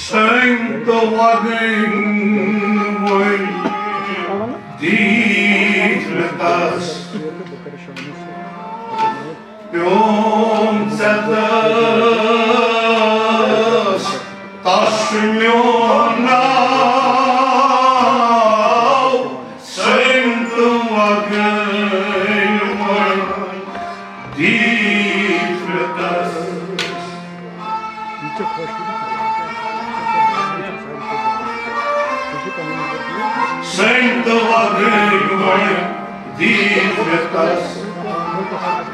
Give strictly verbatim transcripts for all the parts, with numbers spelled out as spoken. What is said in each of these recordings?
سٔنٛدۍ تہٕ وۄگٕنۍ وۄنۍ دِتھ مےٚ تس۔ پیوم ژےٚ تس، تس میون ناو۔ سٔنٛدۍ تہٕ وۄگٕنۍ وۄنۍ دِتھ مےٚ تس۔ سٔنٛدۍ تہٕ وۄگٕنۍ وۄنۍ دِتھ مےٚ تس۔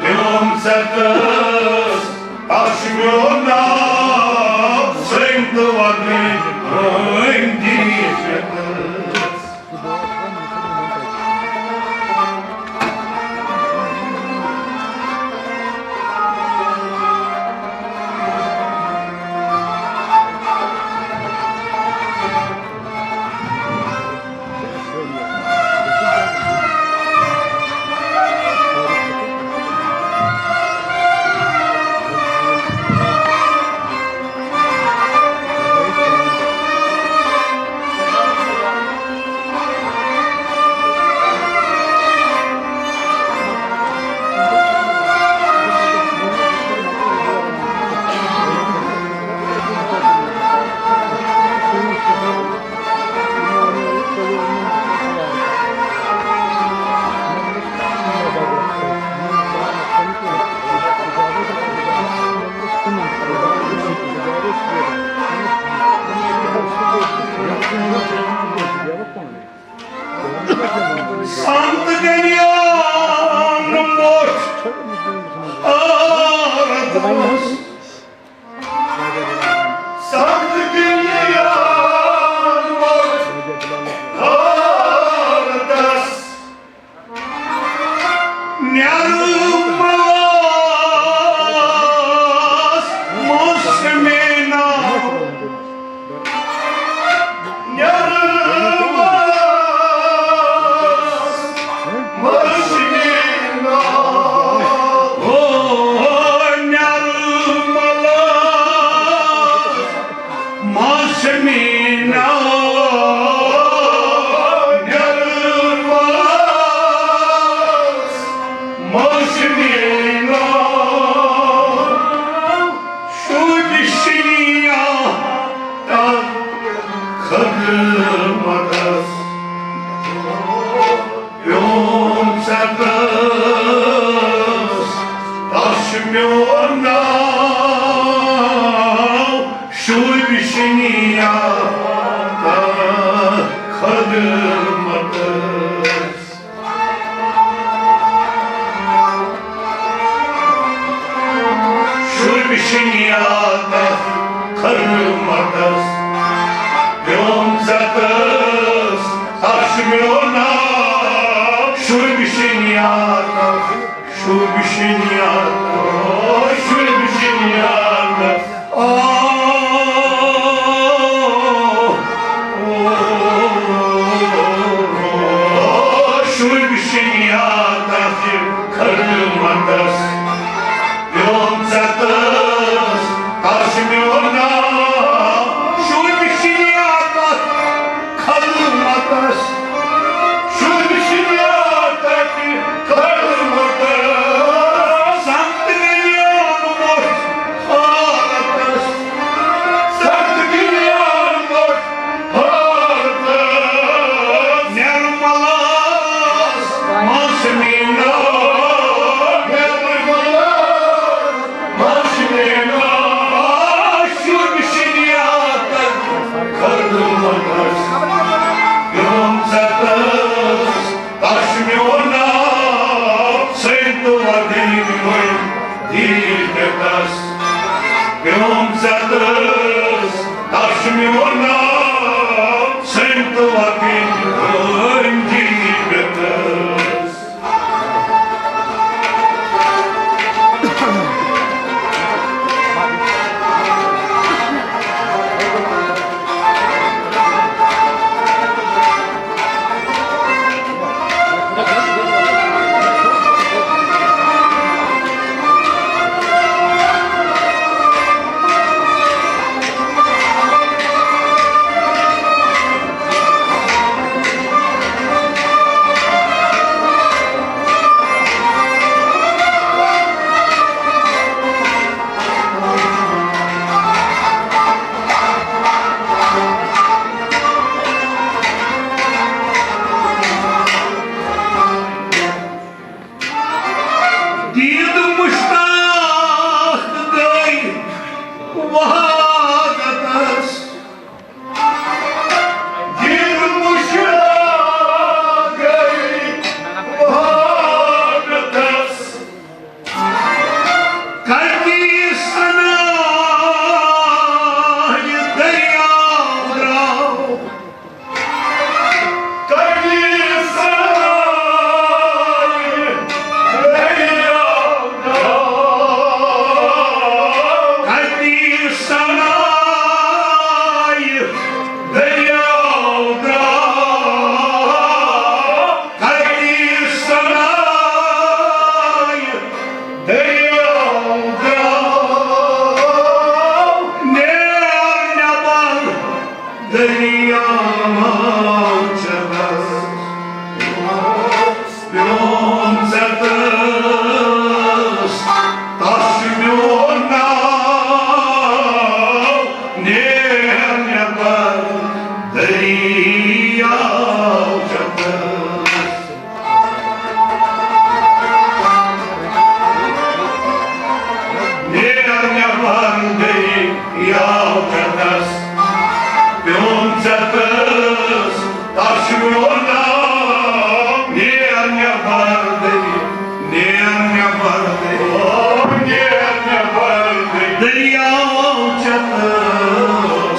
پیوم ژےٚ تس، تس میون ناو۔ سٔنٛدۍ تہٕ وۄگٕنۍ وۄنۍ دِتھ مےٚ تس۔ سنت گنیان موٚٹھ عٲرتس۔ سنت گنیان موٚٹھ عٲرتس۔ نیرٕ ملاس موسمِ ناو۔ نیرٕ ملاس موسمِ ناو۔ او، نیرٕ ملاس موسمِ ناو۔ نیرٕ ملاس موسمِ ناو۔ شوٗبہِ شِنیاتس خدمتس۔ پیوم ژےٚ تس، تس چھُ میون ناو۔ شوٗبہِ شِنیاتس خدمتس۔ شوٗبہِ شِنیاتس خدمتس۔ پیوم ژےٚ تس، تس چھُ میون ناو۔ شوٗبہِ شِنیاتس، شوٗبہِ شِنیاتس، شوٗبہِ شِنیاتس۔ آ، شوٗبہِ شِنیاتس خدمتس۔ پیوم ژےٚ تس، تس چھُ میون ناو۔ شوٗبہِ شِنیاتس خدمتس۔ شوٗبہِ شِنیاتس خدمتس۔ سنت گنیان موٚٹھ عٲرتس۔ سنت گنیان موٚٹھ عٲرتس۔ نیرٕ ملاس موسمِ ناو۔ نیرٕ ملاس موسمِ ناو۔ شوٗبہِ شِنیاتس خدمتس۔ پیوم ژےٚ تس، تس چھُ میون ناو۔ سٔنٛدۍ تہٕ وۄگٕنۍ وۄنۍ دِتھ مےٚ تس۔ پیوم ژےٚ تس، تس چھُ میون ناو۔ سٔنٛدۍ تہٕ وۄگٕنۍ وۄنۍ دِتھ مےٚ تس۔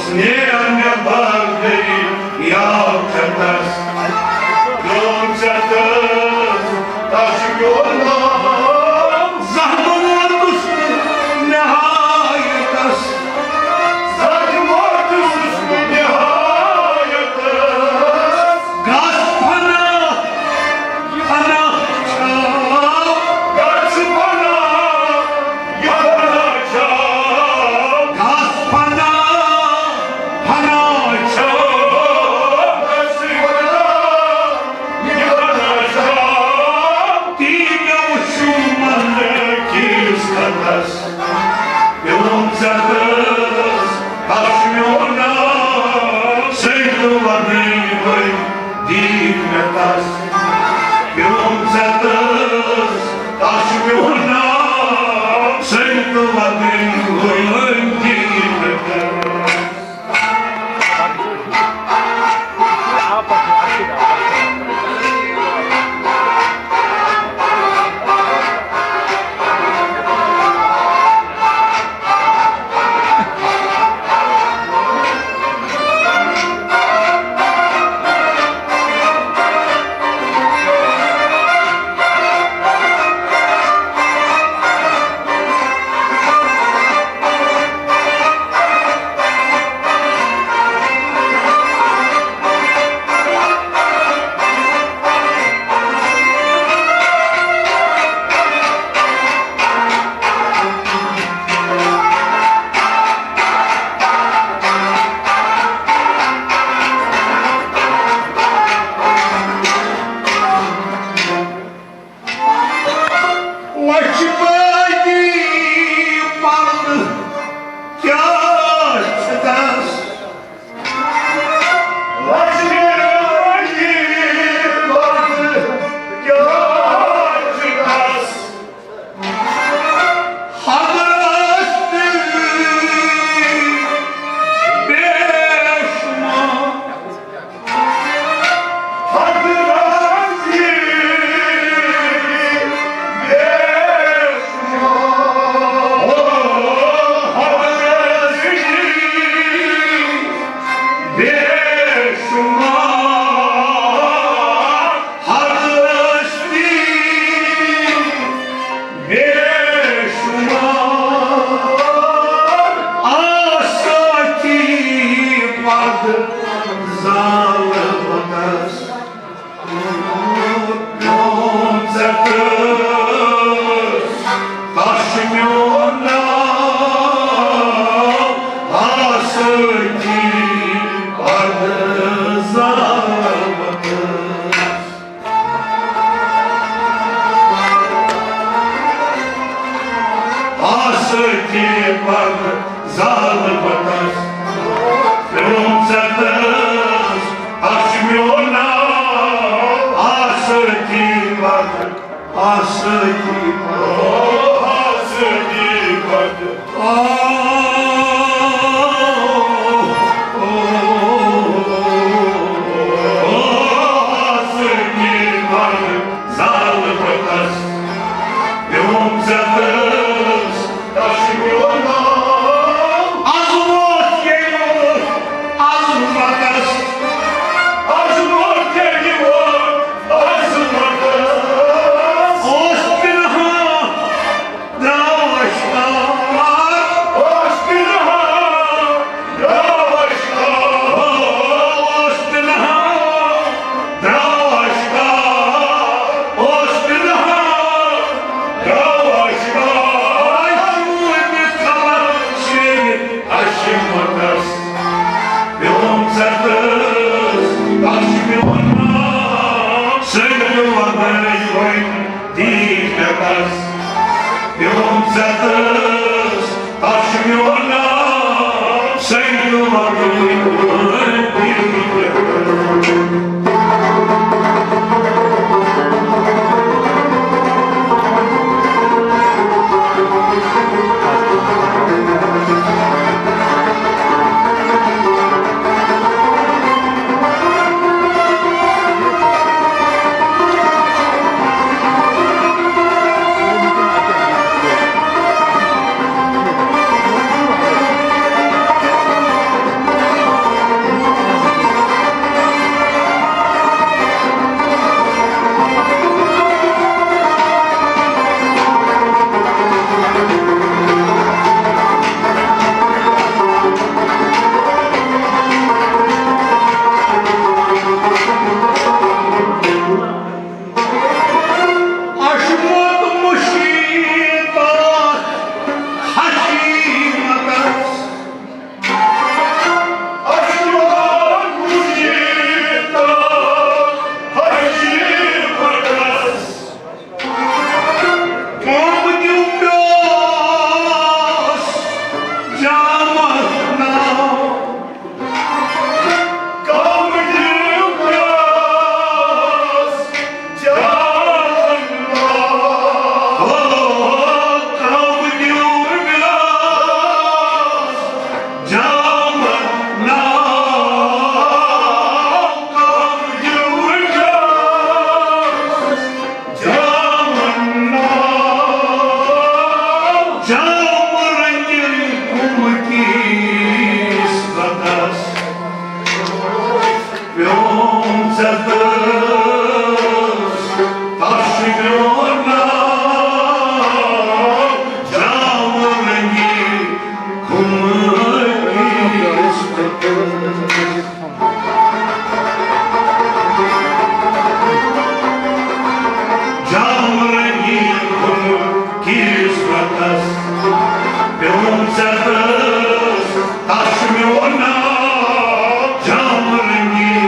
نیرن مےٚ بردٕرۍ یاو چھَتس، پیوم ژےٚ تس، تس چھُ میون ناو۔ زانٛہہ ووتُس نہٕ نہایتس، زانٛہہ ووتُس نہٕ نہایتس۔ گژھ فنا، فنا چھا۔ گژھ فنا، یہِ فنا چھا۔ گژھ فنا، فنا چھا۔ گژھ فنا، یہِ فنا چھا۔ تی مےٚ وُچھُم مَنٛزٕ کِس خطس۔ پیوم ژےٚ تس، تس چھُ میون ناو۔ سٔنٛدۍ تہٕ وَدٕنۍ ؤنۍ دِتۍ مےٚ تس۔ پیوم ژےٚ تس، تس چھُ میون ناو۔ سٔنٛدۍ تہٕ وَدٕنۍ ؤنۍ دِتۍ مےٚ تس۔ لَچھِ بٲگی پَرُن کیٛاہ چھُ تَس؟ لَچھِ بٲگی پَرُن کیٛاہ چھُ تَس؟ حضرت بے شمار۔ بے شمار آسٲتی پد زال وقتس۔ پیوم ژےٚ تس، تس چھُ میون ناو۔ آسٲتی پد زال وقتس۔ آسٲتی پد زال وقتس۔ پیوم ژےٚ تس، تس چھُ میون ناو۔ آسٲتی پد، آسٲتی پد، آسٲتی پد۔ آ، آسٲتی پد زال وقتس۔ پیوم ژےٚ تس، تس چھُ میون ناو۔ از ووت ییٚلہِ عظمتس۔ از ووت ییٚلہِ عظمتس۔ اوس پنہان درٛاو آشکار۔ اوس پنہان درٛاو آشکار۔ اوس پنہان درٛاو آشکار۔ اوس پنہان درٛاو آشکار۔ شوٗبہِ خبر شیرِ عظمتس۔ پیوم ژےٚ تس، تس چھُ میون ناو۔ سٔنٛدۍ وَدٕنۍ ؤنۍ دِتۍ مےٚ تس۔ پیوم ژےٚ تس، تس چھُ میون ناو۔ سٔنٛدۍ وَدٕنۍ ؤنۍ دِتۍ مےٚ تس۔ قسمتس پیوم ژےٚ دٔس، تس چھُ میون ناو جام رنگی کھُمہٕ قسمتس۔ جام رنگی کھُمہٕ قسمتس پیوم ژےٚ دٔس، تس چھُ میون ناو جام رنگی،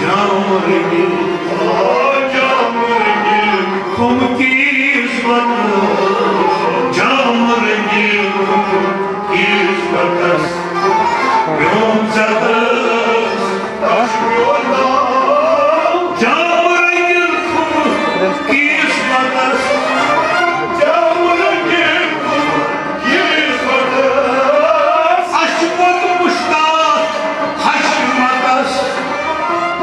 جام رنگی، آ، جام رنگی کھُمہٕ قسمتس، جام رنگی کھُمہٕ قسمتس پیوم ژےٚ دٔس، تس چھُ میون ناو جام رنگی کھُمہٕ قسمتس، جام رنگی کھُمہٕ قسمتس۔ اَسہِ چھُ پوٚت مُشتاق حشمتس،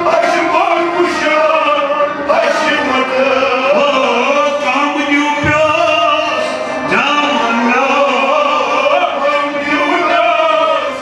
اَسہِ چھُ پوٚت مُشتاق حشمتس۔ او، کم دیو پیاس جامن ناو، کم دیو پیاس۔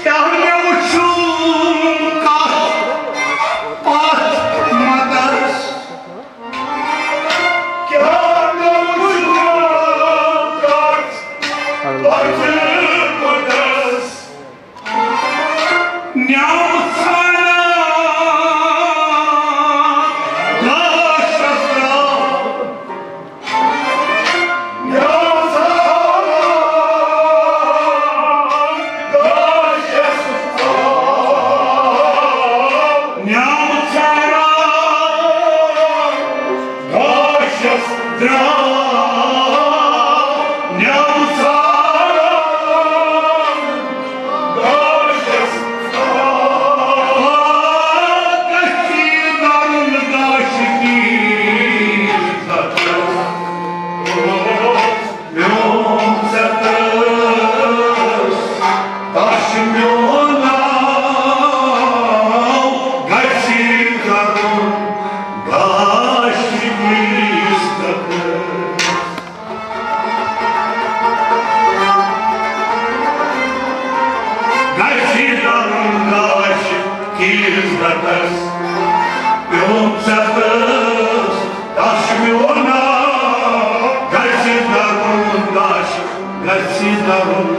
کیٛاہ مےٚ وُچھُم کتھ پتھ مدس؟ کیٛاہ مےٚ وُچھُم کتھ پتھ مدس؟ نیام ژھانڈان گاشس درٛاو۔ گژھِ درُن گاش کِس گٹس پیوٚم ژےٚ تس، تس چھُ میون ناو۔ گژھِ درُن گاش، گژھِ درُن